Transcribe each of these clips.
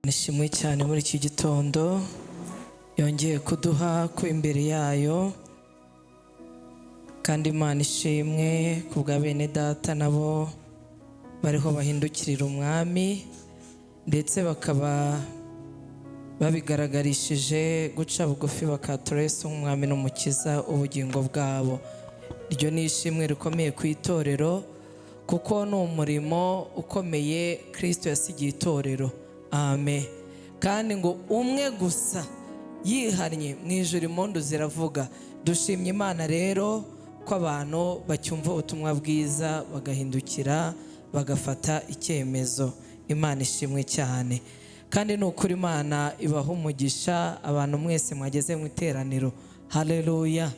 Nishimwe cyane muri iki gitondo yongeye kuduha ku imbere yayo, kandi Imana ishimwe ku bwa bene data nabo bariho bahindukirira Umwami, ndetse bakaba babigaragarishije guca bugufi bakatura Yesu nk'Umwami n'Umukiza ubugingo bwabo. Iryo ni ishimwe rikomeye ku itorero, kuko ni umurimo ukomeye Kirisito yasigiye itorero. Amen. Kandi ngo umwe gusa yihannye, mu ijuru impundu ziravuga. Dushimye Imana rero ko abantu bacyumva ubutumwa bwiza, bagahindukira, bagafata icyemezo. Imana ishimwe cyane. Kandi ni ukuri Imana ibaha umugisha abantu mwese mwageze mu iteraniro. Haleluya,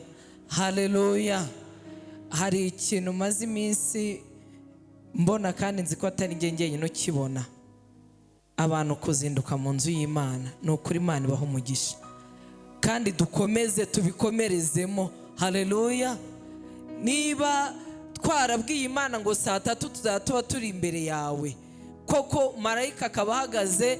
haleluya. Hari ikintu maze iminsi mbona, kandi nzi ko atari njye njyenyine ukibona: abantu kuzinduka mu nzu y'Imana. Ni ukuri Imana ibaha umugisha, kandi dukomeze tubikomerezemo. Haleluya. Niba twarabwiye Imana ngo saa 3 tuzaba tuba turi imbere yawe, koko marayika akaba ahagaze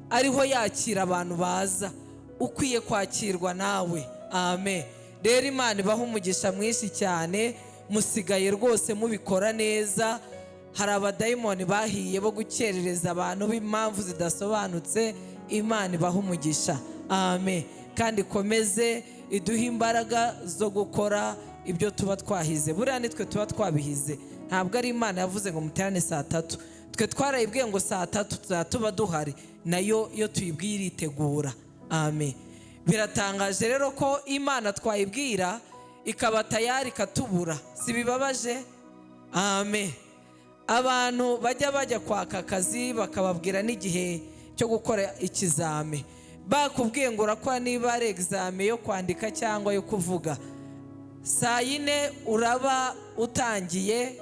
ariho yakira abantu baza, ukwiye kwakirwa nawe. Amen. Rero Imana ibaha umugisha mwinshi cyane. Musigaye rwose mubikora neza. Hari abadayimoni bahiye bo gukerereza abantu b'impamvu zidasobanutse. Imana ibaha umugisha. Amen. Kandi ikomeze iduhe imbaraga zo gukora ibyo tuba twahize. Buriya nitwe tuba twabihize, ntabwo ari Imana yavuze ngo muterane saa 3. Twe twarayibwiye ngo saa 3 tuzaba tuba duhari, nayo iyo tuyibwiye iritegura. Amen. Biratangaje rero ko Imana twayibwira ikaba tayari ikatubura. Si bibabaje? Amen. Abantu bajya kwaka akazi, bakababwira n'igihe cyo gukora ikizame. Bakubwiye ngo urakora, niba ari examen yo kwandika cyangwa yo kuvuga, saa 4 uraba utangiye,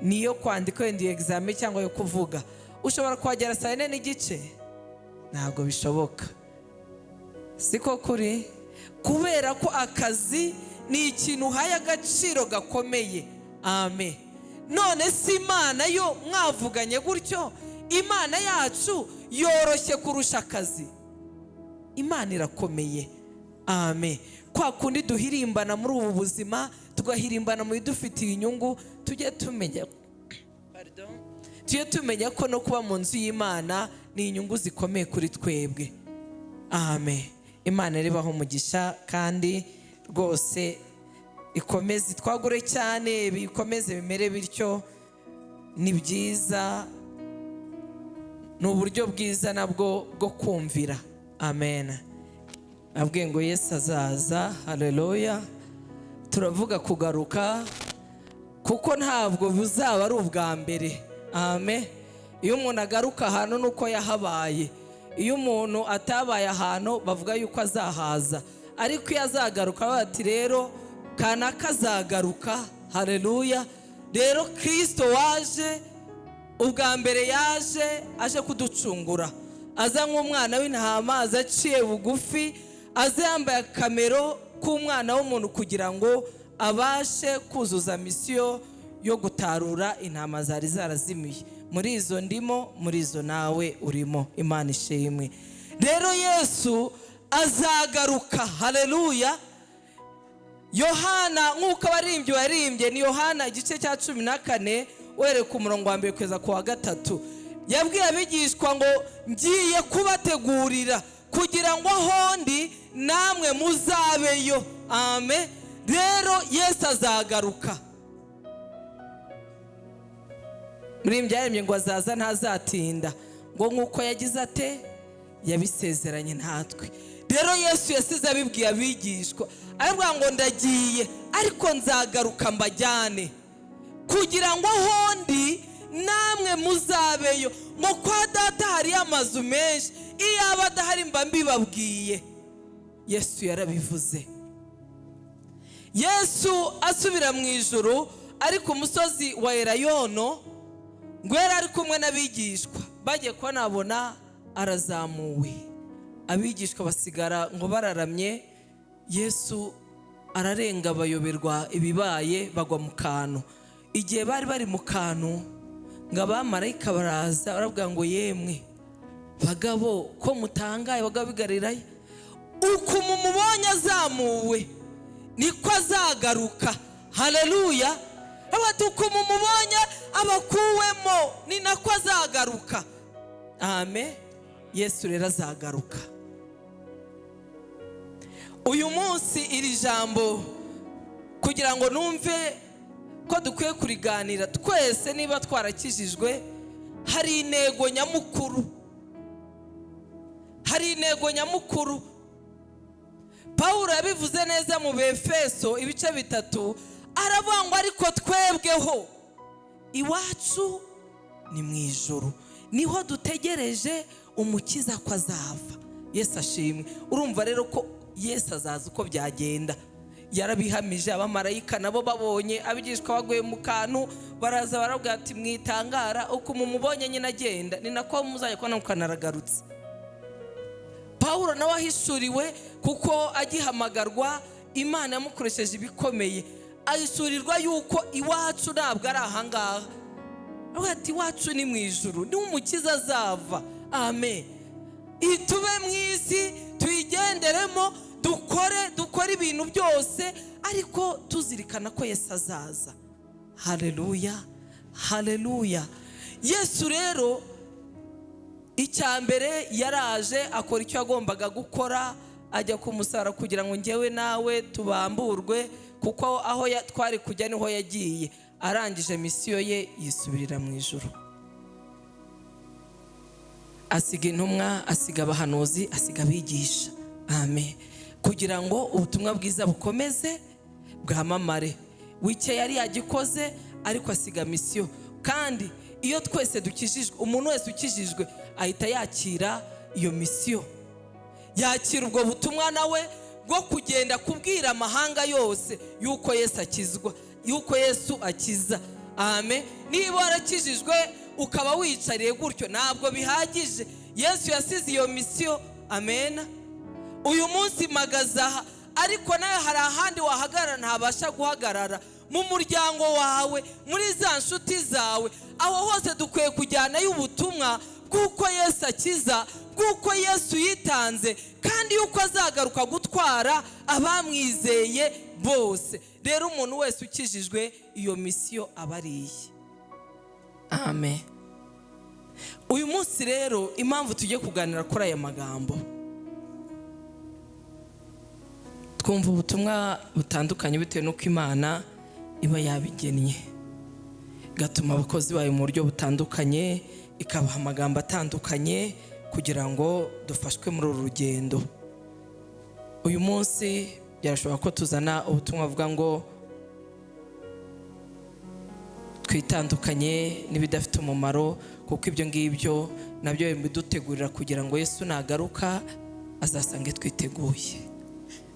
niyo kwandika wenda iyo examen cyangwa yo kuvuga. Ushobora kuhagera saa 4:30? Ntabwo bishoboka, siko kuri? Kubera ko akazi ni ikintu uhaye agaciro gakomeye. Amen. None si Imana yo mwavuganye gutyo? Imana yacu yoroshye kurusha akazi. Imana irakomeye. Amen. Kwa kundi duhirimbana muri ubu buzima, tugahirimbana mu bidufitiye inyungu, tujye tumenya, pardon, tujye tumenya ko no kuba mu nzu y'Imana ni inyungu zikomeye kuri twebwe. Amen. Imana iribaho umugisha, kandi rwose ikomeze itwagure cyane, bikomeze bimere bityo. Ni byiza, ni uburyo bwiza nabwo bwo kumvira. Amen. Abwiye ngo Yesu azaza. Haleluya. Turavuga kugaruka kuko ntabwo buzaba ari ubwa mbere. Amen. Iyo umuntu agaruka ahantu ni uko yahabaye. Iyo umuntu atabaye ahantu, bavuga yuko azahaza. Ariko iyo azagaruka, bati rero kanaka azagaruka. Haleluya. Rero Kirisito waje ubwa mbere, yaje aje kuducungura, aza nk'umwana w'intama, aza aciye bugufi, aza yambaye akamero k'umwana w'umuntu, kugira ngo abashe kuzuza mission yo gutarura intama zari zarazimiye. Muri izo ndimo, muri izo nawe urimo. Imana ishimwe. Rero Yesu azagaruka. Haleluya. Yohana, nk'uko abaririmbyi baririmbye, ni Yohana igice cya 14, uhereye ku murongo wa mbere kugeza ku wa gatatu. Yabwiye abigishwa ngo: "Ngiye kubategurira kugira ngo aho ndi namwe muzabeyo." Amen. Rero Yesu azagaruka. Muri byaremye ngo azaza ntazatinda, ngo nk'uko yagize ate yabisezeranye natwe. Rero Yesu yasize abibwiye abigishwa, aravuga ngo: "Ndagiye, ariko nzagaruka mbajyane kugira ngo aho ndi namwe muzabeyo." Ngo kwa Data hariyo amazu menshi, iyaba adahari mba mbibabwiye. Yesu yarabivuze. Yesu asubira mu ijuru ari ku musozi wa Elayono, ngo yari ari kumwe n'abigishwa. Bagiye kubona, arazamuwe, abigishwa basigara ngo bararamye. Yesu ararenga, bayoberwa ibibaye, bagwa mu kantu. Igihe bari bari mu kantu, ngo abamarayika baraza, baravuga ngo: "Yemwe, Bagabo, ko mutangaye? Bagabo b'i Galilaya, uku mumubonye azamuwe niko azagaruka. Haleluya! Bati: "Uku mumubonye abakuwemo ni nako azagaruka." Amen. Yesu rero azagaruka. Uyu munsi iri jambo, kugira ngo numve ko dukwiye kuriganira twese niba twarakijijwe, hari intego nyamukuru, hari intego nyamukuru. Pawulo yabivuze neza mu Befeso ibice 3, aravuga ngo: "Ariko twebweho iwacu ni mu ijuru, niho dutegereje Umukiza ko azava." Yesu ashimwe. Urumva rero ko Yesu azaza uko byagenda. Yarabihamije, abamarayika nabo babonye abigishwa baguye mu kantu, baraza barabwira ati: "Mwitangara, uko mumubonye nyine agenda ni nako muzajya kubona mukanaragarutse." Pawulo nawe ahishuriwe, kuko agihamagarwa Imana yamukoresheje ibikomeye, ahishurirwa yuko iwacu ntabwo ari ahangaha. Avuga ati: "Iwacu ni mu ijuru, niho Umukiza azava." Amen. Tube mu isi, tuyigenderemo, dukore, dukore ibintu byose, ariko tuzirikana ko Yesu azaza. Haleluya, haleluya! Yesu rero, icya mbere, yaraje akora icyo yagombaga gukora, ajya ku musaraba kugira ngo njyewe nawe tubamburwe, kuko aho twari kujya niho yagiye. Arangije misiyo ye, yisubirira mu ijuru, asiga intumwa, asiga abahanuzi, asiga abigisha. Amen. Kugira ngo ubutumwa bwiza bukomeze bwamamare. Wicye yari yagikoze, ariko asiga misiyo. Kandi iyo twese dukijijwe, umuntu wese ukijijwe ahita yakira iyo misiyo, yakira ubwo butumwa nawe bwo kugenda kubwira amahanga yose yuko Yesu akizwa, yuko Yesu akiza. Amen. Niba warakijijwe ukaba wiyicariye gutyo, ntabwo bihagije. Yesu yasize iyo misiyo. Amen. Uyu munsi mpagaze aha, ariko nawe hari ahandi wahagarara ntabasha guhagarara, mu muryango wawe, muri za nshuti zawe, aho hose dukwiye kujyanayo ubutumwa bw'uko Yesu akiza, bw'uko Yesu yitanze, kandi yuko azagaruka gutwara abamwizeye bose. Rero umuntu wese ukijijwe, iyo misiyo aba ari iye. Amen. Uyu munsi rero, impamvu tugiye kuganira kuri aya magambo, twumva ubutumwa butandukanye bitewe n'uko Imana iba yabigennye, igatuma abakozi bayo mu buryo butandukanye, ikabaha amagambo atandukanye kugira ngo dufashwe muri uru rugendo. Uyu munsi byarashoboka ko tuzana ubutumwa buvuga ngo twitandukanye n'ibidafite umumaro, kuko ibyo ngibyo nabyo bidutegurira kugira ngo Yesu nagaruka azasange twiteguye,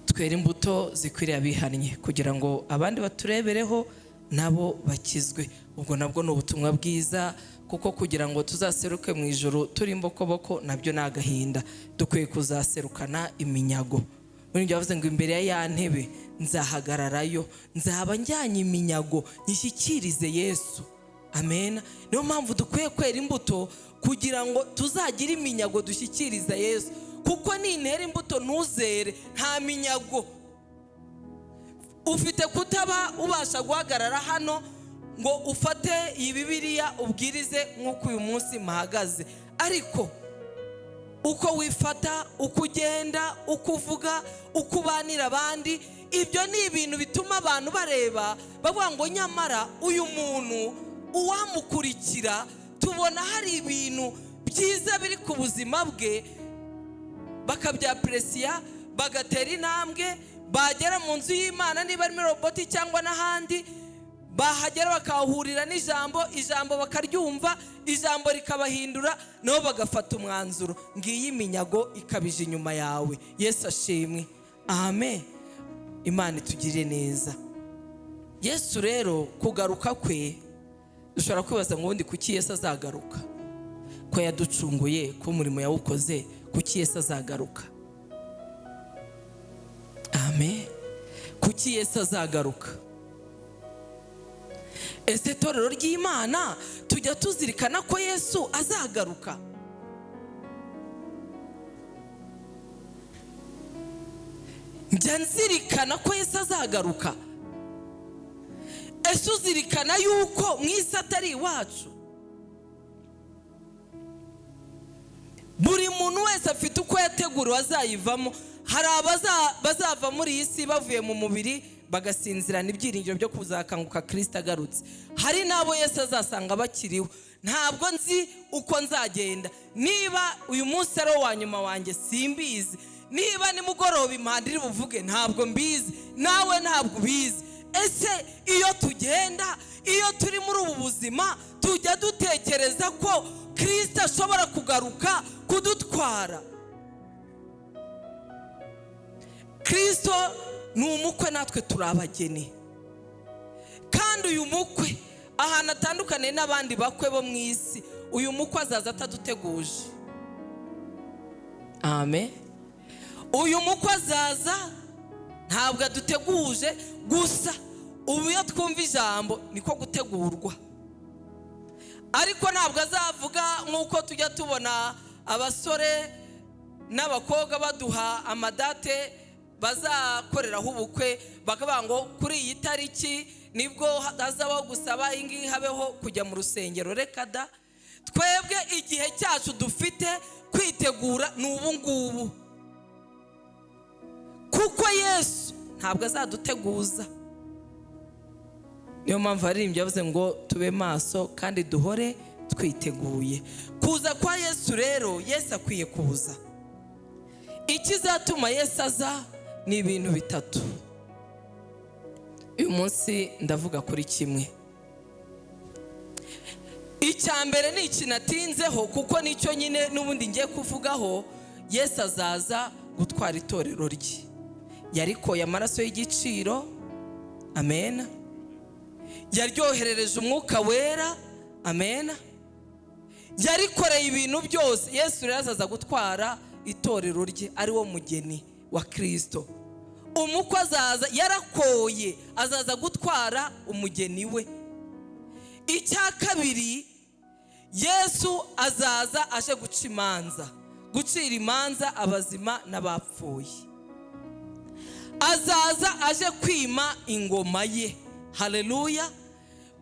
twere imbuto zikwiriye abihannye, kugira ngo abandi baturebereho nabo bakizwe. Ubwo nabwo ni ubutumwa bwiza, kuko kugira ngo tuzaseruke mu ijoro turi imbokoboko nabyo ni agahinda. Dukwiye kuzaserukana iminyago. Muri ibyo bavuze ngo: "Imbere ya ya ntebe nzahagararayo, nzaba njyanye iminyago nyishyikirize Yesu." Amen. Niyo mpamvu dukwiye kwera imbuto, kugira ngo tuzagire iminyago dushyikiriza Yesu, kuko nintera imbuto ntuzere, nta minyago ufite. Kutaba ubasha guhagarara hano ngo ufate iyi Bibiliya ubwirize nk'uko uyu munsi mpahagaze, ariko uko wifata, uko ugenda, uko uvuga, uko ubanira abandi, ibyo ni ibintu bituma abantu bareba bavuga ngo: "Nyamara uyu muntu uwamukurikira, tubona hari ibintu byiza biri ku buzima bwe." Bakabyaperesiya, bagatera intambwe, bagera mu nzu y'Imana, niba ari muri Roboti cyangwa n'ahandi, bahagera bakahahurira n'ijambo, ijambo bakaryumva, ijambo rikabahindura, nabo bagafata umwanzuro. Ngiyi iminyago ikabije inyuma yawe. Yesu ashimwe. Amen. Imana itugirire neza. Yesu rero kugaruka kwe, dushobora kwibaza ngo: ubundi kuki Yesu azagaruka? Ko yaducunguye, ko umurimo yawukoze, kuki Yesu azagaruka? Amen. Kuki Yesu azagaruka? Ese itorero ry'Imana, tujya tuzirikana ko Yesu azagaruka? Njya nzirikana ko Yesu azagaruka. Ese uzirikana yuko mu isi atari iwacu? Buri muntu wese afite uko yateguriwe azayivamo. Hari abazava muri iyi si bavuye mu mubiri, bagasinzirana ibyiringiro byo kuzakanguka Kirisito agarutse. Hari n'abo Yesu azasanga bakiriho. Ntabwo nzi uko nzagenda. Niba uyu munsi ari uwa nyuma wanjye, simbizi. Niba nimugoroba impanda iri buvuge, ntabwo mbizi. Nawe ntabwo ubizi. Ese iyo tugenda, iyo turi muri ubu buzima, tujya dutekereza ko Kirisito ashobora kugaruka kudutwara? Kirisito ni umukwe, natwe turi abageni. Kandi uyu mukwe, ahantu atandukaniye n'abandi bakwe bo mu isi, uyu mukwe azaza ataduteguje. Amen. Uyu mukwe azaza ntabwo aduteguje. Gusa ubu iyo twumva ijambo niko gutegurwa, ariko ntabwo azavuga nk'uko tujya tubona abasore n'abakobwa baduha amadate bazakoreraho ubukwe, bakavuga ngo kuri iyi tariki nibwo hazabaho gusaba, iyi ngiyi habeho kujya mu rusengero. Reka da! Twebwe igihe cyacu dufite kwitegura ni ubu ngubu, kuko Yesu ntabwo azaduteguza. Niyo mpamvu aririmbyi yavuze ngo tube maso kandi duhore twiteguye kuza kwa Yesu. Rero Yesu akwiye kuza. Ikizatuma Yesu aza ni ibintu bitatu. Uyu munsi ndavuga kuri kimwe. Icya mbere ni iki natinzeho, kuko nicyo nyine n'ubundi ngiye kuvugaho. Yesu azaza gutwara itorero rye yarikoye amaraso y'igiciro. Amen. Yaryoherereje Umwuka Wera. Amen. Yarikoreye ibintu byose. Yesu rero azaza gutwara itorero rye, ari wo mugeni wa Kirisito. Umukwe azaza yarakoye, azaza gutwara umugeni we. Icya kabiri, Yesu azaza aje guca imanza, gucira imanza abazima n'abapfuye. Azaza aje kwima ingoma ye. Haleluya!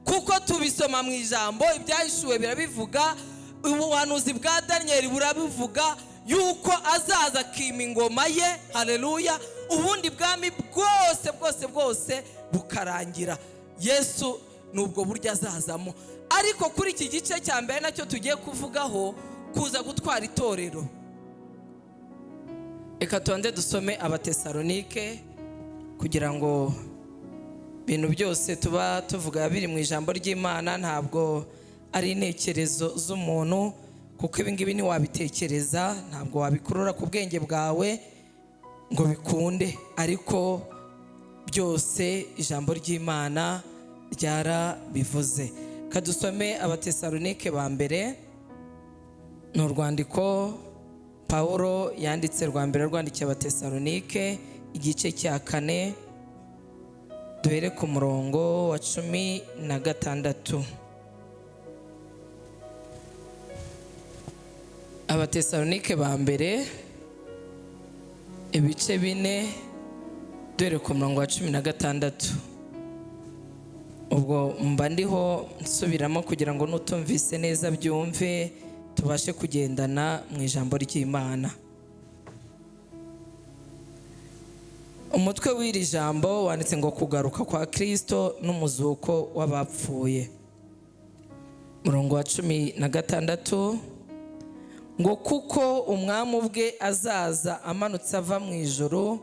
Kuko tubisoma mu ijambo, Ibyahishuwe birabivuga, ubuhanuzi bwa Daniyeli burabivuga yuko azaza akima ingoma ye. Haleluya! Ubundi bwami bwose bwose bwose bukarangira. Yesu ni ubwo buryo azazamo. Ariko kuri iki gice cya mbere nacyo tugiye kuvugaho, kuza gutwara itorero, reka tubanze dusome Abatesalonike, kugira ngo ibintu byose tuba tuvuga biri mu ijambo ry'Imana, ntabwo ari intekerezo z'umuntu, kuko ibi ngibi ntiwabitekereza, ntabwo wabikurura ku bwenge bwawe ngo bikunde, ariko byose ijambo ry'Imana ryarabivuze. Kadusome Abatesalonike ba mbere. Ni urwandiko Pawulo yanditse rwa mbere rwandikiye Abatesalonike, igice cya 4, duhere ku murongo wa 16. Abatesalonike ba mbere, ibice 4, duhere ku murongo wa 16. Ubwo mba ndiho nsubiramo kugira ngo n'utumvise neza byumve, tubashe kugendana mu ijambo ry'Imana. Umutwe w'iri jambo wanditse ngo kugaruka kwa Kirisito n'umuzuko w'abapfuye. Murongo wa 16 ngo: "Kuko Umwami ubwe azaza amanutse ava mu ijuru,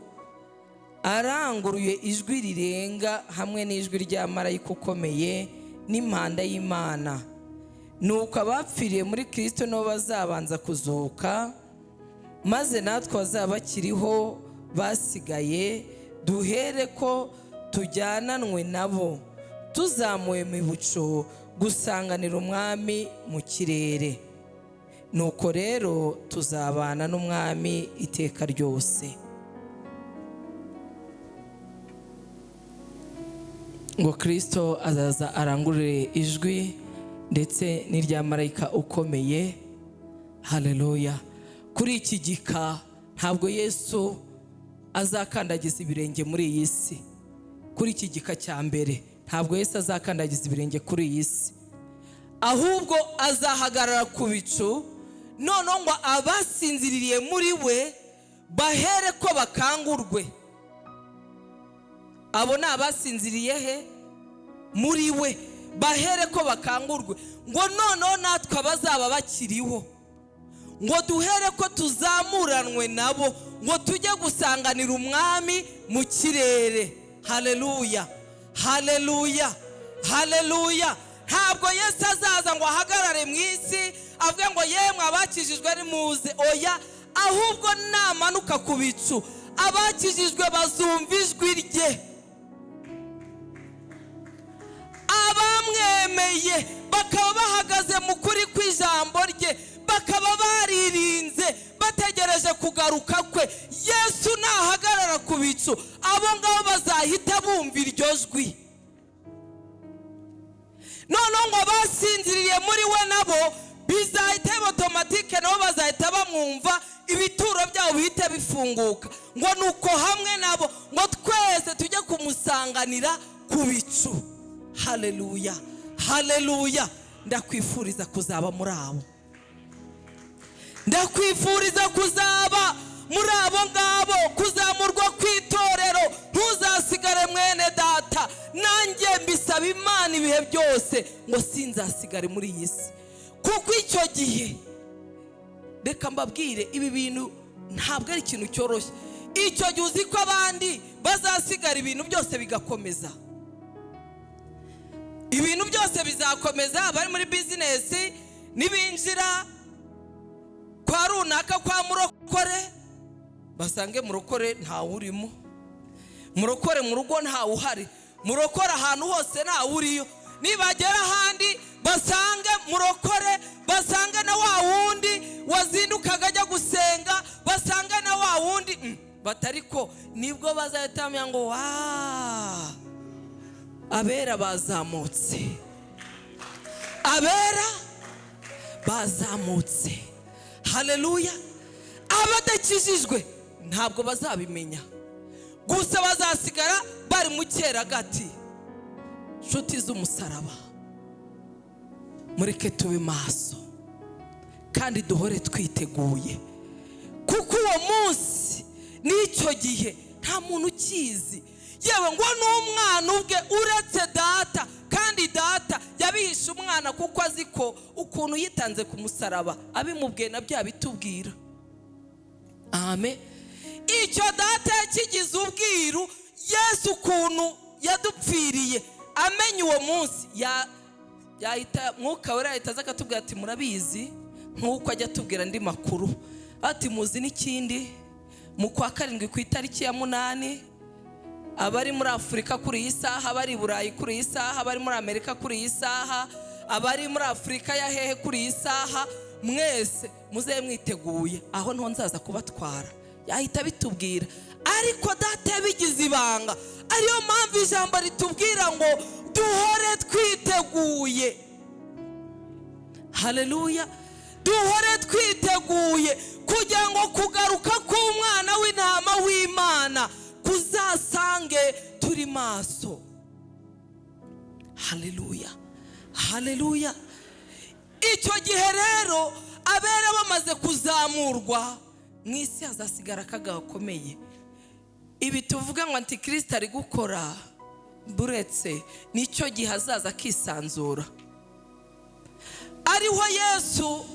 aranguruye ijwi rirenga, hamwe n'ijwi rya marayika ukomeye n'impanda y'Imana. Nuko abapfiriye muri Kirisito nibo bazabanza kuzuka, maze natwe bazaba bakiriho basigaye duhere ko tujyananwe nabo tuzamuwe mu bicu gusanganira Umwami mu kirere. Nuko rero tuzabana n'Umwami iteka ryose." Ngo Kirisito azaza arangurure ijwi ndetse n'irya marayika ukomeye. Haleluya! Kuri iki gika ntabwo Yesu azakandagiza ibirenge muri iyi si. Kuri iki gika cya mbere, ntabwo Yesu azakandagiza ibirenge kuri iyi si, ahubwo azahagarara ku bicu. Noneho ngo abasinziririye muri we bahere ko bakangurwe. Abo ni abasinziriye he? Muri we. Bahere ko bakangurwe, ngo noneho natwe abazaba bakiriho, ngo duhere ko tuzamuranwe nabo, ngo tujye gusanganira Umwami mu kirere. Haleluya, haleluya, haleluya! Ntabwo Yesu azaza ngo ahagarare mu isi avuge ngo: "Yemwe abakijijwe, nimuze." Oya, ahubwo namanuka ku bicu, abakijijwe bazumva ijwi rye. Abamwemeye bakaba bahagaze mu kuri kw'ijambo rye, bakaba baririnze bategereje kugaruka kwe, Yesu nahagarara ku bicu, abo ngabo bazahita bumva iryo jwi. Noneho ngo abasinziriye muri we nabo bizahita automatique, nabo bazahita bamwumva, ibituro byabo bihite bifunguka, ngo ni uko hamwe nabo ngo twese tujye kumusanganira ku bicu. Haleluya, haleluya! Ndakwifuriza kuzaba muri abo, ndakwifuriza kuzaba muri abo ngabo. Kuzamurwa kw'itorero, ntuzasigare, mwene data. Nanjye mbisaba Imana ibihe byose ngo sinzasigare muri iyi si, kuko icyo gihe, reka mbabwire, ibi bintu ntabwo ari ikintu cyoroshye. Icyo gihe uzi ko abandi bazasigara, ibintu byose bigakomeza, ibintu byose bizakomeza. Abari muri business nibinjira kwa runaka, kwa murokore, basange murokore ntawe urimo, murokore mu rugo ntawe uhari, murokore ahantu hose ntawe uriyo. Nibagera ahandi basange murokore, basange na wa wundi wazindukaga ajya gusenga, basange na wa wundi batari ko, nibwo bazahita bamenya ngo: "Wa abera bazamutse, abera bazamutse." Haleluya! Abadakijijwe ntabwo bazabimenya, gusa bazasigara bari mu cyeragati. Nshuti z'umusaraba, mureke tube maso kandi duhore twiteguye, kuko uwo munsi n'icyo gihe nta muntu ukizi, yewe ngo n'umwana ubwe, uretse Data. Kandi Data yabihishe umwana kuko azi ko ukuntu yitanze ku musaraba, abimubwiye na bya bitubwira. Amen. Icyo Data yakigize ubwiru. Yesu ukuntu yadupfiriye, amenya uwo munsi, yahita Mwuka Wera yahita aza akatubwira ati: "Murabizi," nk'uko ajya atubwira andi makuru, ati: "Muzi n'ikindi? Mu kwa karindwi ku itariki ya 8, abari muri Afurika kuri iyi saha, abari i Burayi kuri iyi saha, abari muri Amerika kuri iyi saha, abari muri Afurika ya hehe kuri iyi saha, mwese muze mwiteguye, aho niho nzaza kubatwara." Yahita abitubwira, ariko Data yabigize ibanga. Ariyo mpamvu ijambo ritubwira ngo duhore twiteguye. Haleluya! Duhore twiteguye kugira ngo kugaruka k'umwana w'intama w'Imana kuzasange turi maso. Haleluya, haleluya! Icyo gihe rero, abera bamaze kuzamurwa, mu isi hazasigara akaga gakomeye. Ibi tuvuga ngo antikirisita ari gukora, buretse nicyo gihe azaza akisanzura. Ariho Yesu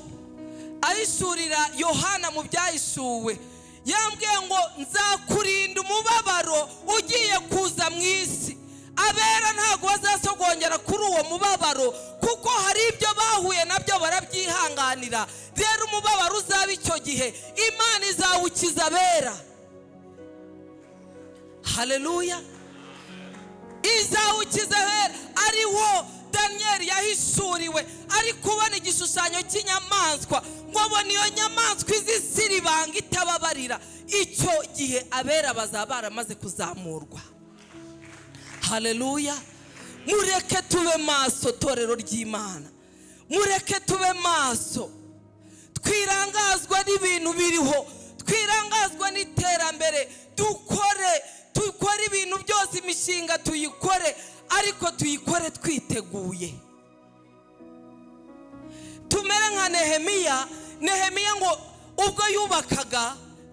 ahishurira Yohana mu Byahishuwe, yambwiye ngo: "Nzakurinda umubabaro ugiye kuza mu isi." Abera ntabwo bazasogongera kuri uwo mubabaro, kuko hari ibyo bahuye nabyo barabyihanganira. Rero umubabaro uzaba icyo gihe, Imana izawukiza abera. Haleluya! Izawukiza abera. Ariho Daniyeli yahishuriwe, ari kubona igishushanyo cy'inyamaswa, ngo abone iyo nyamaswa izisiribanga itababarira. Icyo gihe abera bazaba baramaze kuzamurwa. Haleluya! Mureke tube maso, torero ry'Imana, mureke tube maso. Twirangazwa n'ibintu biriho, twirangazwa n'iterambere. Dukore, dukore ibintu byose, imishinga tuyikore, ariko tuyikore twiteguye. Tumere nka Nehemiya. Nehemiya ngo ubwo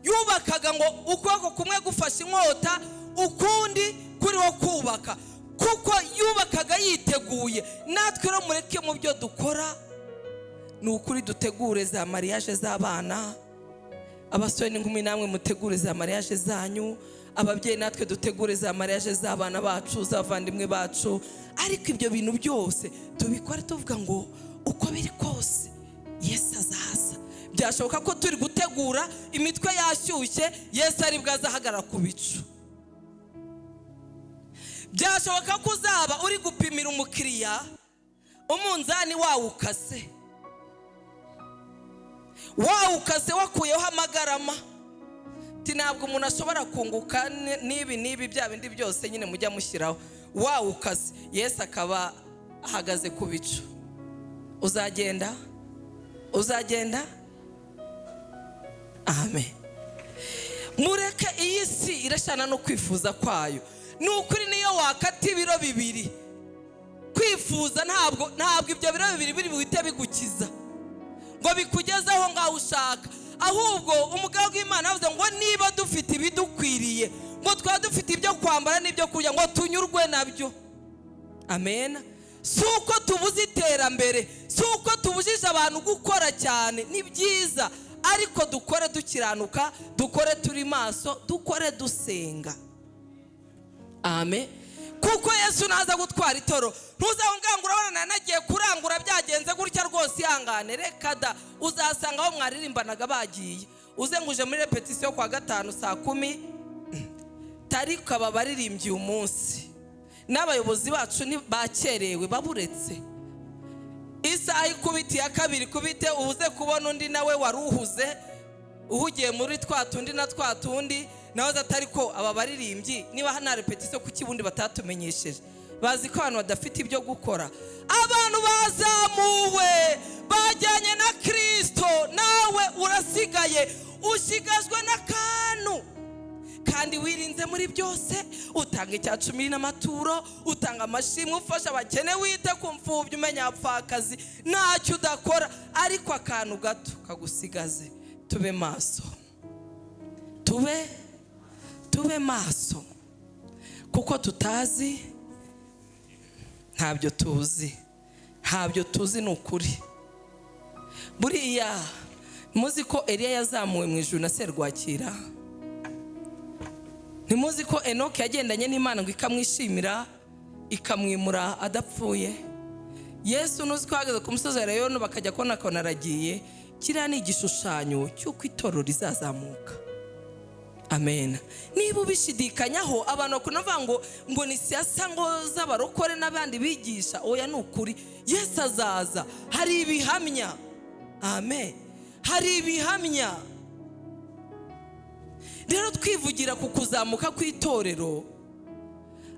yubakaga, ngo ukuboko kumwe gufashe inkota, ukundi kuriho kubaka, kuko yubakaga yiteguye. Natwe rero mureke mu byo dukora, ni ukuri, dutegure za mariage z'abana. Abasore n'inkumi, namwe mutegure za mariage zanyu. Ababyeyi, natwe dutegure za mariage z'abana bacu, z'abavandimwe bacu. Ariko ibyo bintu byose tubikore tuvuga ngo uko biri kose Yesu azaza. Byashoboka ko turi gutegura, imitwe yashyushye, Yesu ari bwo azahagarara ku bicu. Byashoboka ko uzaba uri gupimira umukiriya, umunzani wawukase, wawukase, wakuyeho amagarama. Ati ntabwo umuntu ashobora kunguka n'ibi n'ibi, bya bindi byose nyine mujya mushyiraho, wawukase, Yesu akaba ahagaze ku bicu. Uzagenda, uzagenda. Amen. Mureke iyi si irashana no kwifuza kwayo. Ni ukuri, niyo wakata ibiro 2 kwifuza, ntabwo ibyo biro 2 biri buhite bigukiza ngo bikugeze aho ngaho ushaka. Ahubwo umugabo w'Imana avuze ngo niba dufite ibidukwiriye, ngo twaba dufite ibyo kwambara n'ibyo kurya, ngo tunyurwe nabyo. Amen. Si uko tubuze iterambere, si uko tubujije abantu gukora cyane, ni byiza, ariko dukore dukiranuka, dukore turi maso, dukore dusenga. Amen. Kuko Yesu naza gutwara itoro, ntuzahunga ngo urabona nagiye kurangura, byagenze gutya rwose, ihangane. Reka da, uzasanga aho mwaririmbanaga bagiye. Uze ngo uje muri répétition kwa gatanu saa 10, tariko aba baririmbyi uyu munsi n'abayobozi bacu bakerewe, baburetse isaha ikubita iya kabiri ikubite, ubuze kubona undi nawe wari uhuze, uhugiye muri twa tundi na twa tundi, nawe atari ko aba baririmbyi niba nta répétition, kuki ubundi batatumenyesheje? Bazi ko abantu badafite ibyo gukora. Abantu bazamuwe, bajyanye na Kirisito, nawe urasigaye, ushigajwe n'akantu, kandi wirinze muri byose, utanga icya cumi n'amaturo, utanga amashimwe, ufasha abakene, wite ku mfubyi, umenya abapfakazi, ntacyo udakora, ariko akantu gato kagusigaze. Tube maso, tube maso, kuko tutazi, ntabyo tuzi, ntabyo tuzi, ni ukuri. Buriya muzi ko Eliya yazamuwe mu ijuru na serwakira? Ntimuzi ko Enoke yagendanye n'Imana ngo ikamwishimira, ikamwimura adapfuye? Yesu ntuzi ko ahagaze ku musozi wa Elayono, bakajya kubona akabona aragiye? Kiriya ni igishushanyo cy'uko itorero rizazamuka. Amen. Niba ubishidikanyaho, abantu bakunda kuvuga ngo ni siyasa, ngo z'abarokore n'abandi bigisha. Oya, ni ukuri, Yesu azaza. Hari ibihamya. Amen. Hari ibihamya. Rero twivugira ku kuzamuka kw'itorero,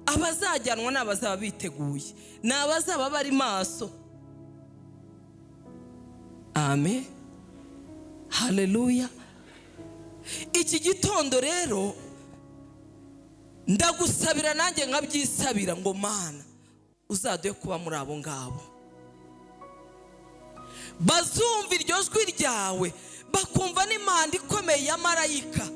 abazajyanwa ni abazaba biteguye, ni abazaba bari maso. Amen, haleluya. Iki gitondo rero ndagusabira, nanjye nkabyisabira, ngo Mana, uzaduhe kuba muri abo ngabo bazumva iryo jwi ryawe, bakumva n'impanda ikomeye ya marayika.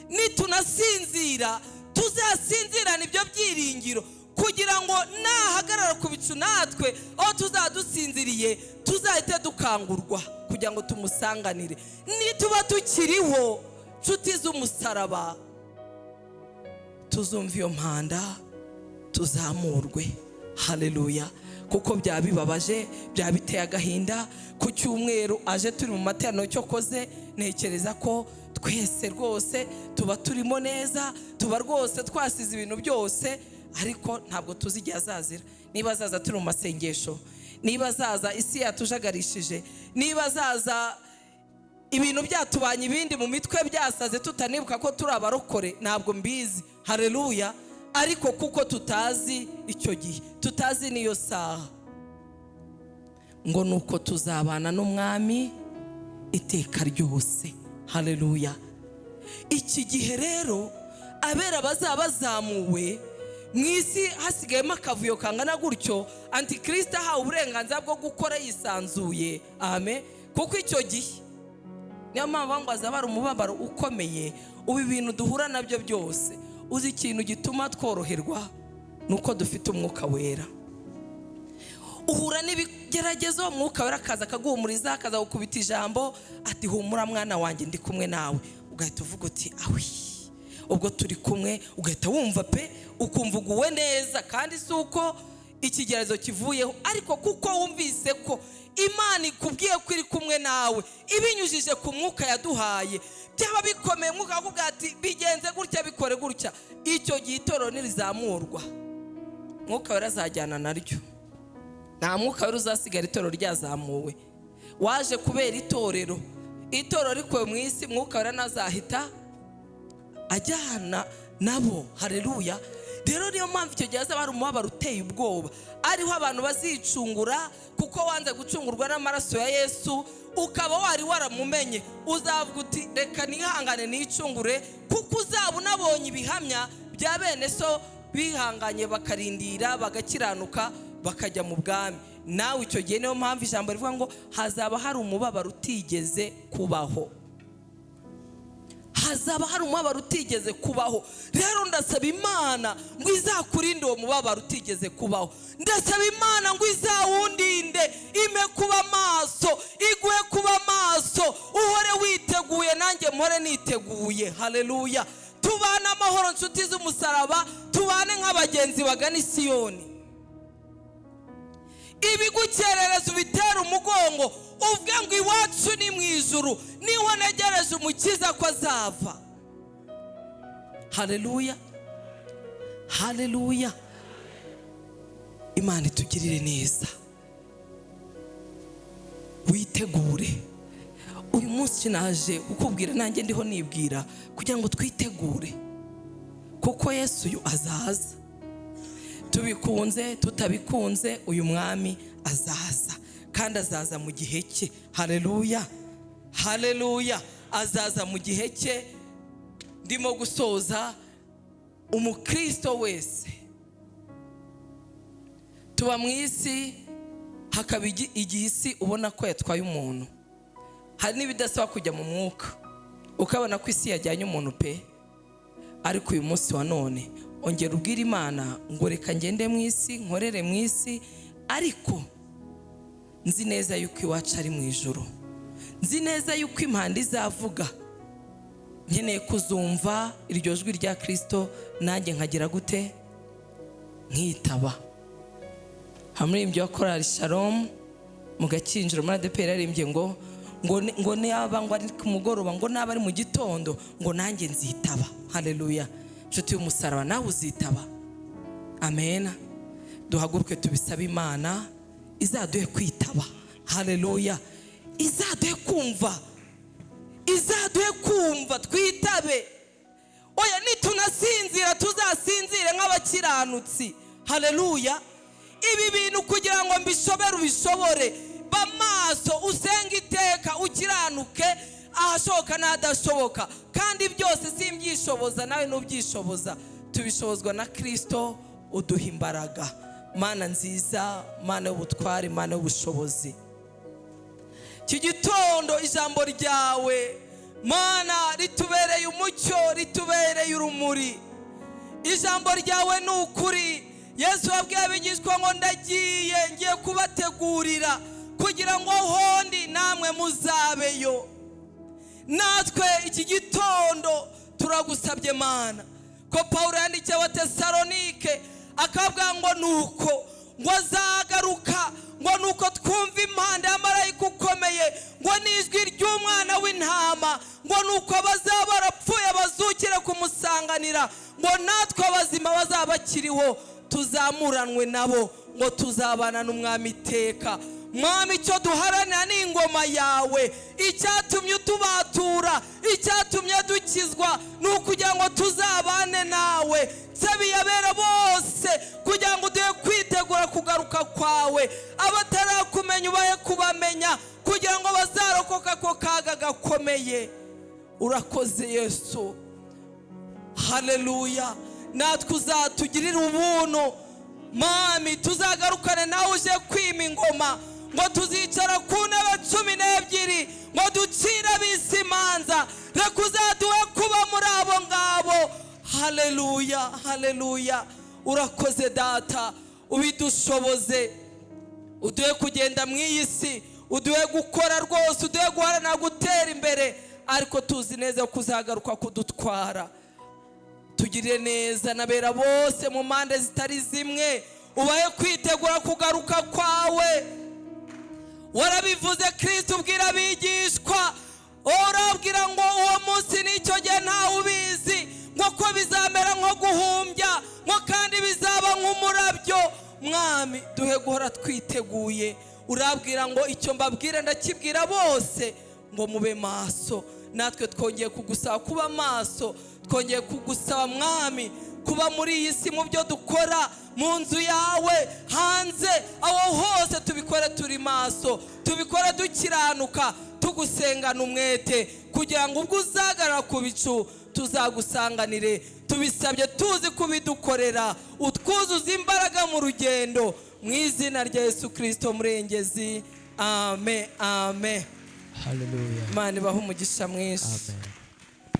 Nitunasinzira, tuzasinzirane ibyo byiringiro, kugira ngo nahagarara ku bicu, natwe aho tuzaba dusinziriye tuzahite dukangurwa kugira ngo tumusanganire. Nituba tukiriho, nshuti z'umusaraba, tuzumva iyo mpanda, tuzamurwe. Haleluya. Kuko byaba bibabaje, byaba biteye agahinda, ku cyumweru aje turi mu materaniro. Cyokoze ntekereza ko twese rwose tuba turimo neza, tuba rwose twasize ibintu byose, ariko ntabwo tuzi igihe azazira. Niba azaza turi mu masengesho, niba azaza isi yatujagarishije, niba azaza ibintu byatubanye ibindi mu mitwe, byasaze, tutanibuka ko turi abarokore, ntabwo mbizi. Hareruya. Ariko kuko tutazi icyo gihe, tutazi n'iyo saha, ngo ni uko tuzabana n'Umwami iteka ryose. Hareruya. Iki gihe rero abera bazaba bazamuwe, mu isi hasigayemo akavuyo kangana gutyo, antikirisita ahawe uburenganzira bwo gukora yisanzuye. Amen. Kuko icyo gihe niyo mpamvu ngo hazaba hari umubabaro ukomeye. Ubu ibintu duhura nabyo byose, uzi ikintu gituma tworoherwa? Ni uko dufite Umwuka Wera. Uhura n'ibigeragezo, Umwuka Wera akaza akaguhumuriza, akaza gukubita ijambo ati: "Humura mwana wanjye, ndi kumwe nawe." Ugahita uvuga uti: "Awi, ubwo turi kumwe." Ugahita wumva pe, ukumva uguwe neza. Kandi si uko ikigeragezo kivuyeho, ariko kuko wumvise ko Imana ikubwiye ko iri kumwe nawe ibinyujije ku mwuka yaduhaye. Byaba bikomeye, Mwuka akakubwira ati: "Bigenze gutya, bikore gutya." Icyo gihe itorero nirizamurwa, Mwuka Wera azajyana naryo. Nta Mwuka Wera uzasigara itorero ryazamuwe. Waje kubera itorero, itorero rikuwe mu isi, Mwuka Wera ntazahita ajyana nabo. Hareruya. Rero niyo mpamvu icyo gihe hazaba hari umubabaro uteye ubwoba, ariho abantu bazicungura. Kuko wanze gucungurwa n'amaraso ya Yesu, ukaba wari waramumenye, uzavuga uti: "Reka nihangane nicungure," kuko uzaba unabonye ibihamya bya bene so bihanganye, bakarindira, bagakiranuka, bakajya mu bwami nawe. Icyo gihe niyo mpamvu ijambo rivuga ngo hazaba hari umubabaro utigeze kubaho, hazaba hari umubabaro utigeze kubaho. Rero ndasaba Imana ngo izakurinde uwo mubabaro utigeze kubaho. Ndasaba Imana ngo izawundinde, impe kuba maso, iguhe kuba maso, uhore witeguye, nanjye mpore niteguye. Haleluya. Tubane amahoro, nshuti z'umusaraba, tubane nk'abagenzi bagana Isiyoni. Ibigukerereza ubitera umugongo, uvuge ngo: "Iwacu ni mu ijuru, niho ntegereje Umukiza ko azava." Haleluya, haleluya. Imana itugirire neza. Witegure. Uyu munsi naje kukubwira, nanjye ndiho nibwira, kugira ngo twitegure, kuko Yesu uyu azaza. Tubikunze tutabikunze, uyu mwami azaza, kandi azaza mu gihe cye. Haleluya, haleluya. Azaza mu gihe cye. Ndimo gusoza. Umukristo wese, tuba mu isi, hakaba igihe isi ubona ko yatwaye umuntu. Hari n'ibidasaba kujya mu mwuka, ukabona ko isi yajyanye umuntu pe. Ariko uyu munsi wa none ongera ubwire Imana ngo: "Reka ngende mu isi, nkorere mu isi, ariko nzi neza yuko iwacu ari mu ijuru. Nzi neza yuko impanda izavuga, nkeneye kuzumva iryo jwi rya Kirisito, nanjye nkagira gute? Nkitaba." Hamuririmbyi wa Korali Shalom mu Gakinjiro muri ADEPR yaririmbye ngo naba ngo ari ku mugoroba, ngo naba ari mu gitondo, ngo nanjye nzitaba. Haleluya. Inshuti y'umusaraba, nawe uzitaba? Amen. Duhaguruke tubisabe Imana izaduhe kwitaba. Haleluya. Izaduhe kumva, izaduhe kumva twitabe. Oya, nitunasinzira tuzasinzire nk'abakiranutsi. Haleluya. Ibi bintu kugira ngo mbishobere, ubishobore, ba maso, usenge iteka, ukiranuke ahashoboka n'ahadashoboka. Kandi byose simbyishoboza, nawe ntubyishoboza, tubishobozwa na Kirisito uduha imbaraga. Mana nziza, Mana y'ubutware, Mana y'ubushobozi, iki gitondo ijambo ryawe, Mana, ritubereye umucyo, ritubereye urumuri. Ijambo ryawe ni ukuri. Yesu wabwiye abigishwa ngo: "Ndagiye, ngiye kubategurira kugira ngo hondi namwe muzabeyo." Natwe iki gitondo turagusabye, Mana, ko Paul yandikiye Abatesalonike akavuga ngo nuko ngo azagaruka, ngo nuko twumva impanda ya marayika ukomeye, ngo n'ijwi ry'umwana w'intama, ngo nuko abazaba barapfuye bazukire kumusanganira, ngo natwe abazima bazaba bakiriho tuzamuranwe nabo, ngo tuzabana n'Umwami iteka. Mwami, icyo duharanira ni ingoma yawe. Icyatumye utubatura, icyatumye dukizwa, ni ukugira ngo tuzabane nawe. Nsabiye abera bose kugira ngo uduhe kwitegura kugaruka kwawe. Abatarakumenya ubahe kubamenya, kugira ngo bazarokoka ako kaga gakomeye. Urakoze Yesu, haleluya. Natwe uzatugirira ubuntu, Mami, tuzagarukane nawe uje kwima ingoma, ngo tuzicara ku ntebe 12 ngo ducire ab'isi imanza. Reka uzaduhe kuba muri abo ngabo. Haleluya, haleluya. Urakoze Data, ubidushoboze, uduhe kugenda mu iyi si, uduhe gukora rwose, uduhe guharanira gutera imbere, ariko tuzi neza ko uzagaruka kudutwara. Tugirire neza n'abera bose mu mpande zitari zimwe, ubahe kwitegura kugaruka kwawe. Warabivuze Kirisito, ubwira abigishwa, urabwira ngo uwo munsi n'icyo gihe ntawe ubizi, ngo ko bizamera nko guhumbya, ngo kandi bizaba nk'umurabyo. Mwami, duhe guhora twiteguye. Urabwira ngo icyo mbabwira ndakibwira bose, ngo mube maso. Natwe twongeye kugusaba kuba maso, twongeye kugusaba, Mwami, kuba muri iyi si, mu byo dukora, mu nzu yawe, hanze, aho hose, tubikore turi maso, tubikore dukiranuka, tugusengana umwete, kugira ngo ubwo uzagarara ku bicu tuzagusanganire. Tubisabye tuzi kubidukorera, utwuzuza imbaraga mu rugendo, mu izina rya Yesu Kirisito Murengezi, amen, amen. Haleluya. Imana ibahe umugisha mwinshi. Amen.